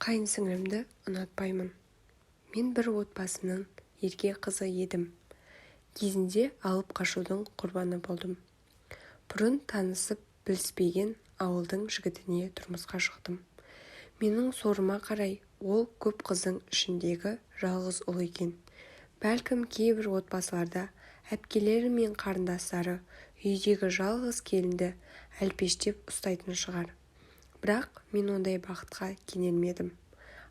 Қайын сіңлімді ұнатпаймын. Мен бір отбасының ерке қызы едім. Кезінде алып қашудың құрбаны болдым. Бұрын танысып біліспеген ауылдың жігітіне тұрмысқа шықтым. Менің сорыма қарай, ол көп қыздың ішіндегі жалғыз ұл екен. Бәлкім, кейбір отбасыларда әпкелері мен қарындастары үйдегі жалғыз келінді әлпештеп ұстайтын шығар. Бірақ мен ондай бақытқа кенелмедім.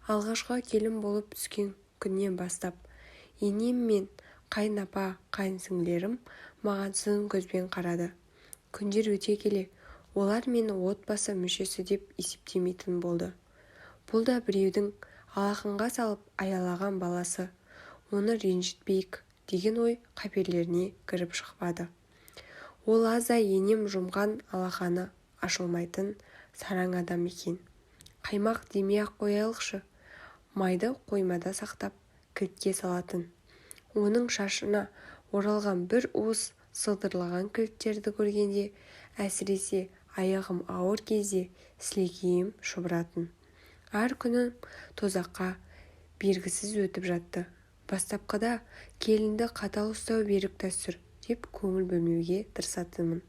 Алғашқы келін болып түскен күннен бастап енем мен қайын апа, қайын сіңлілерім маған сын көзбен қарады. Күндер өте келе олар мені отбасы мүшесі деп есептемейтін болды. Бұл да біреудің алақанға салып аялаған баласы, оны ренжітпейік деген ой қаперлеріне кіріп шықпады. Ол аздай, енем жұмған алақаны ашылмайтын сараң адам екен. Қаймақ демей-ақ қоялықшы, майды қоймада сақтап, кілтке салатын. Оның шашына оралған бір уыс сылдырлаған кілттерді көргенде, әсіресе аяғым ауыр кезде, сілекейім шұбыратын. Әр күнім тозаққа бергісіз өтіп жатты. Бастапқыда келінді қатал ұстау берік дәстүр деп көңіл бөлмеуге тырысатынмын.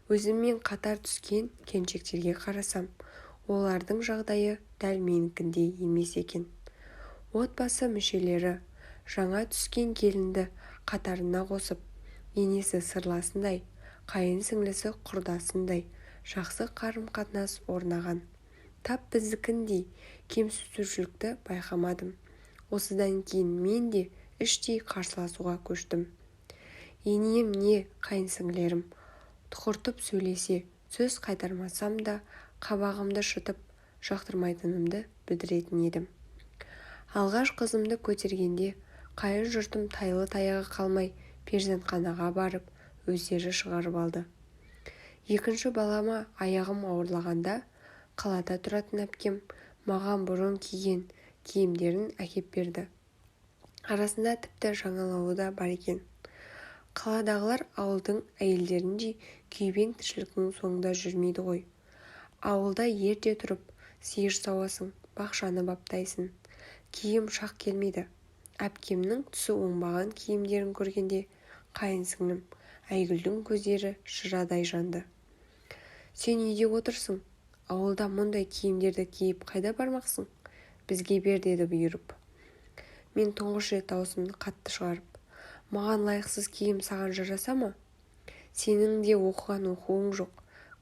Өзіммен қатар түскен келіншектерге қарасам, олардың жағдайы дәл менікіндей емес екен. Отбасы мүшелері жаңа түскен келінді қатарына қосып, енесі сырласындай, қайын сіңлісі құрдасындай жақсы қарым-қатынас орнаған. Тап біздікіндей кемсітушілікті байқамадым. Осыдан кейін мен де іштей қарсыласуға көштім. Енем не қайын сіңлілерім тұқыртып сөйлесе, сөз қайтармасам да, қабағымды шытып, жақтырмайтынымды білдіретін едім. Алғаш қызымды көтергенде қайын жұртым тайлы-таяғы қалмай перзентханаға барып, өздері шығарып алды. Екінші балама аяғым ауырлағанда қалада тұратын әпкем маған бұрын киген киімдерін әкеп берді. Арасында тіпті жаңалауы да бар екен. Қаладағылар ауылдың әйелдеріндей күйбең тіршіліктің соңында жүрмейді ғой. Ауылда ерте тұрып, сиыр сауасың, бақшаны баптайсың. Киім шақ келмейді. Әпкемнің түсі оңбаған киімдерін көргенде қайын сіңлім Айгүлдің көздері шырадай жанды. Сен үйде отырсың, ауылда мұндай киімдерді киіп қайда бармақсың? Бізге бер, деді бұйырып. Мен тұңғыш рет даусымды қатты шығарып, маған лайықсыз киім саған жараса ма? Сенің де оқыған оқуың жоқ,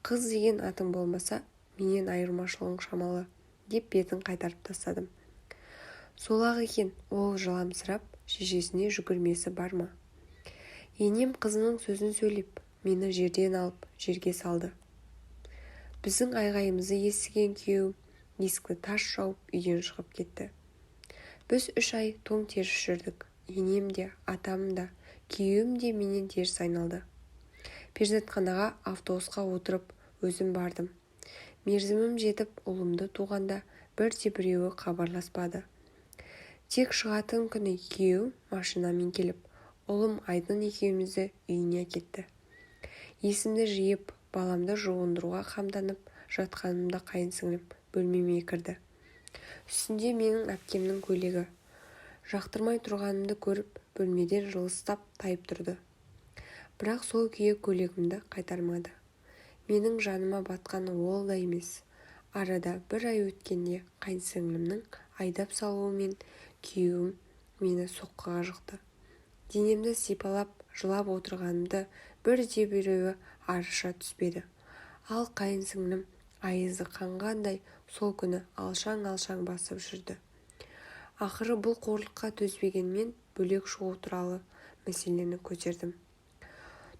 қыз деген атың болмаса, менен айырмашылығың шамалы, деп бетін қайтарып тастадым. Сол-ақ екен, ол жыламсырап, шешесіне жүгірмесі бар ма? Енем қызының сөзін сөйлеп, мені жерден алып, жерге салды. Біздің айғайымызды естіген күйеуім есікті тарс жауып, үйден шығып кетті. Біз 3 ай тоң теріс жүрдік. Енем де, атам да, күйеуім де менен теріс айналды. Перзентханаға автобусқа отырып өзім бардым. Мерзімім жетіп, ұлымды туғанда бірде-біреуі хабарласпады. Тек шығатын күні күйеуім машинамен келіп, ұлым Айдын екеумізді үйіне әкетті. Есімді жиып, баламды жуындыруға қамданып жатқанымда қайын сіңлім бөлмеме кірді. Үстінде менің әпкемнің көйлегі. Жақтырмай тұрғанымды көріп, бөлмеден жылыстап тайып тұрды. Бірақ сол күйі көйлегімді қайтармады. Менің жаныма батқаны ол да емес. Арада бір ай өткенде қайын сіңлімнің айдап салуымен күйеуім мені соққыға жықты. Денемді сипалап, жылап отырғанымды бірде-біреуі арыша түспеді. Ал қайын сіңлім айызы қанғандай сол күні алшаң-алшаң басып жүрді. Ақыры бұл қорлыққа төзбегенмен бөлек шығу туралы мәселені көтердім.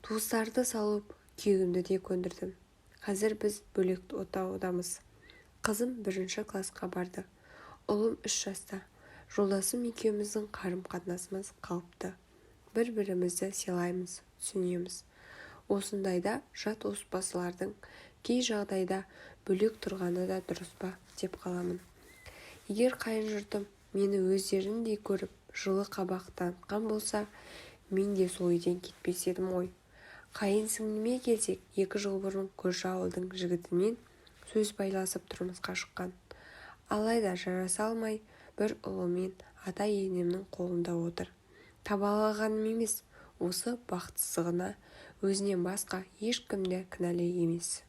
Туыстарды салып, күйеуімді де көндірдім. Қазір біз бөлек отаудамыз. Қызым 1 классқа барды. Ұлым 3 жаста. Жолдасым екеуміздің қарым-қатынасымыз қалыпты. Бір-бірімізді сыйлаймыз, түсінеміз. Осындайда жат отбасылардың кей жағдайда бөлек тұрғаны да дұрыс па деп қаламын. Егер қайын жұртым мені өздеріндей көріп, жылы қабақ танытқан болса, мен де сол үйден кетпес едім ғой. Қайын сіңліме келсек, 2 жыл бұрын көрші ауылдың жігітімен сөз байласып тұрмысқа шыққан. Алайда жараса алмай, бір ұлымен ата-енемнің қолында отыр. Табалағаным емес, осы бақытсыздығына өзінен басқа ешкім де кінәлі емес.